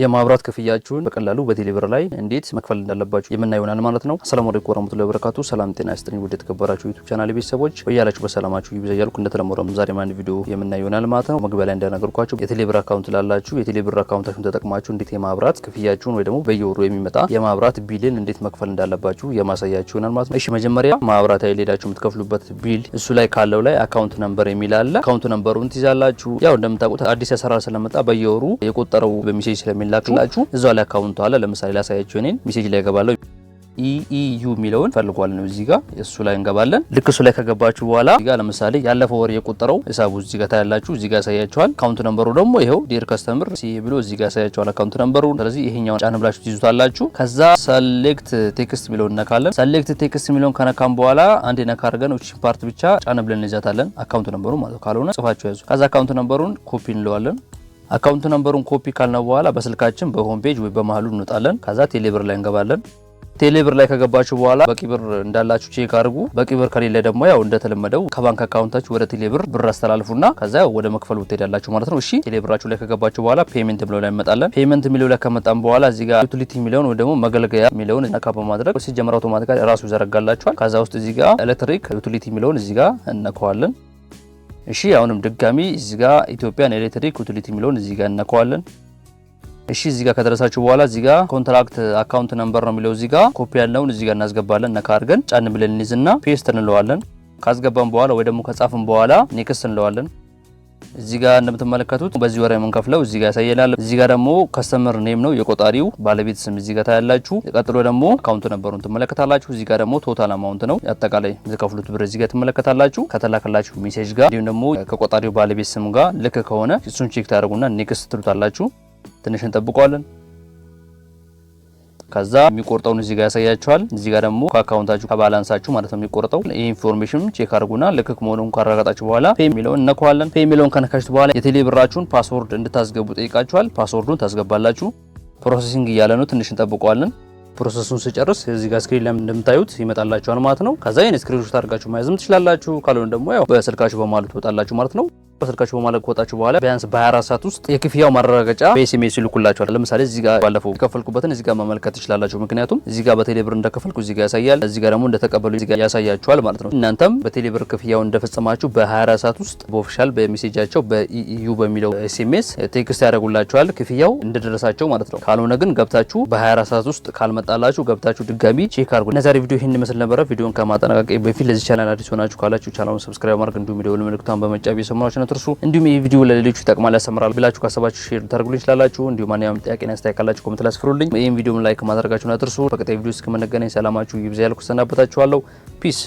የማብራት ክፍያችሁን በቀላሉ በቴሌብር ላይ እንዴት መክፈል እንዳለባችሁ የምናየው ይሆናል ማለት ነው። አሰላሙ አለይኩም ወራህመቱላሂ ወበረካቱ። ሰላም ጤና ይስጥልኝ ውድ የተከበራችሁ YouTube channel ቤተሰቦች፣ በያላችሁ በሰላማችሁ ይብዛ እያልኩ እንደተለመደው ዛሬም አንድ ቪዲዮ የምናየው ይሆናል ማለት ነው። መግቢያ ላይ እንደነገርኳችሁ የቴሌብር account ላላችሁ የቴሌብር account ኣችሁን ተጠቅማችሁ እንዴት የማብራት ክፍያችሁን ወይ ደግሞ በየወሩ የሚመጣ የማብራት bill ን እንዴት መክፈል እንዳለባችሁ የማሳያችሁ ይሆናል ማለት ነው። እሺ፣ መጀመሪያ ማብራት ኃይል ሄዳችሁ የምትከፍሉበት bill እሱ ላይ ካለው ላይ account number የሚል አለ። Account number ኡን ትይዛላችሁ። ያው እንደምታውቁት አዲስ አሰራር ስለመጣ በየወሩ የቆጠረው በ message ስለሚላክላችሁ እዛው ላይ account ኡ አለ። ለምሳሌ ላሳያችሁ፣ እኔን message ላይ እገባለሁ። EEU የሚለውን ፈልጓል ነው፣ እዚህ ጋር እሱ ላይ እንገባለን። ልክ እሱ ላይ ከገባችሁ በኋላ እዚህ ጋር ለምሳሌ ያለፈው ወር የቆጠረው ሂሳቡ እዚህ ጋር ታያላችሁ። እዚህ ጋር ያሳያችኋል። Account number ኡ ደግሞ ይኸው "Dear customer" ሲ ብሎ እዚህ ጋር ያሳያችኋል account number ኡ። ስለዚህ ይሄኛውን ጫን ብላችሁ ትይዙታላችሁ። ከዛ select text የሚለውን እነካለን። Select text የሚለውን ከነካን በኋላ አንድ ነካ አድርገን እቺን part ብቻ ጫን ብለን እንይዛታለን። Account number ኡ ማለት ነው። ካልሆነ ጽፋችሁ ያዙ። ከዛ account number ኡን copy እንለዋለን። Account number ኡን copy ካልነው በኋላ በስልካችን በ home page ወይ በመሀሉ እንወጣለን። ከዛ ቴሌብር ላይ እንገባለን። ቴሌብር ላይ ከገባችሁ በኋላ በቂ ብር እንዳላችሁ check አድርጉ። በቂ ብር ከሌለ ደግሞ ያው እንደተለመደው ከባንክ account ኣችሁ ወደ ቴሌብር ብር አስተላልፉና ከዛ ያው ወደ መክፈሉ ትሄዳላችሁ ማለት ነው። እሺ፣ ቴሌብራችሁ ላይ ከገባችሁ በኋላ payment የሚለው ላይ እንመጣለን። Payment የሚለው ላይ ከመጣን በኋላ እዚህ ጋር utility የሚለውን ወይ ደግሞ መገልገያ የሚለውን ነካ በማድረግ ሲጀመር automatically ራሱ ይዘረጋላችኋል። ከዛ ውስጥ እዚህ ጋር electric utility የሚለውን እዚህ ጋር እነካዋለን። እሺ፣ አሁንም ድጋሚ እዚህ ጋር Ethiopian electric utility የሚለውን እዚህ ጋር እነካዋለን። እሺ፣ እዚህ ጋር ከደረሳችሁ በኋላ እዚህ ጋር contract account number ነው የሚለው። እዚህ ጋር ኮፒ ያለውን እዚህ ጋር እናስገባለን። ነካ አድርገን ጫን ብለን እንይዝና paste እንለዋለን። ካስገባን በኋላ ወይ ደግሞ ከጻፍን በኋላ next እንለዋለን። እዚህ ጋር እንደምትመለከቱት በዚህ ወር የምንከፍለው እዚህ ጋር ያሳየናል። እዚህ ጋር ደግሞ customer name ነው፣ የቆጣሪው ባለቤት ስም እዚህ ጋር ታያላችሁ። ቀጥሎ ደግሞ account number ኡን ትመለከታላችሁ። እዚህ ጋር ደግሞ total amount ነው፣ አጠቃላይ የምትከፍሉት ብር እዚህ ጋር ትመለከታላችሁ። ከተላከላችሁ message ጋር እንዲሁም ደግሞ ከቆጣሪው ባለቤት ስም ጋር ልክ ከሆነ እሱን check ታደርጉና next ትሉታላችሁ። ትንሽ እንጠብቀዋለን። ከዛ የሚቆርጠውን እዚህ ጋር ያሳያችኋል። እዚህ ጋር ደግሞ ከ account ኣችሁ ከ balance ኣችሁ ማለት ነው የሚቆርጠው። ይህ information check አድርጉና ልክ መሆኑን ካረጋገጣችሁ በኋላ pay የሚለውን እነካዋለን። Pay የሚለውን ከነካችሁት በኋላ የቴሌ ብራችሁን password እንድታስገቡ ጠይቃችኋል። Password ኡን ታስገባላችሁ። Processing እያለ ነው፣ ትንሽ እንጠብቀዋለን። Process ኡን ስጨርስ እዚህ ጋር screen ላይ እንደምታዩት ይመጣላችኋል ማለት ነው። ከዛ ይሄን screenshot አድርጋችሁ መያዝም ትችላላችሁ። ካልሆነ ደግሞ ያው በስልካችሁ በማለት ትወጣላችሁ ማለት ነው። በስልካችሁ በማለት ከወጣችሁ በኋላ ቢያንስ በ24 ሰዓት ውስጥ የክፍያው ማረጋገጫ በ SMS ይልኩላችኋል። ለምሳሌ እዚህ ጋር ባለፈው የከፈልኩበትን እዚህ ጋር መመልከት ትችላላችሁ። ምክንያቱም እዚህ ጋር በቴሌብር እንደከፈልኩ እዚህ ጋር ያሳያል፣ እዚህ ጋር ደግሞ እንደተቀበሉ እዚህ ጋር ያሳያችኋል ማለት ነው። እናንተም በቴሌብር ክፍያውን እንደፈጸማችሁ በ24 ሰዓት ውስጥ በ official በ message ኣቸው በ EEU በሚለው SMS text ያደርጉላችኋል ክፍያው እንደደረሳቸው ማለት ነው። ካልሆነ ግን ገብታችሁ በ24 ሰዓት ውስጥ ካልመጣላችሁ ገብታችሁ ድጋሚ check አድርጉ። እና ዛሬ ቪዲዮ ይህን ይመስል ነበረ። ቪዲዮን ከማጠናቀቄ በፊት ለዚህ ቻናል አዲስ ሆናችሁ ካላችሁ channel ኡን subscribe ማድረግ እንዲሁም የደወል ምልክቷን በመጫን ቤተሰብ መሆናችሁን አትርሱ። እንዲሁም ይህ ቪዲዮ ለሌሎቹ ይጠቅማል፣ ያስተምራል ብላችሁ ካሰባችሁ share ታደርጉልኝ ትችላላችሁ። እንዲሁም ማንኛውም ጥያቄና አስተያየት ካላችሁ comment ላይ አስፍሩልኝ። ይህን ቪዲዮም like ማድረጋችሁን አትርሱ። በቀጣይ ቪዲዮ እስከምንገናኝ ሰላማችሁ ይብዛ ያልኩ ሰናበታችኋለሁ። Peace.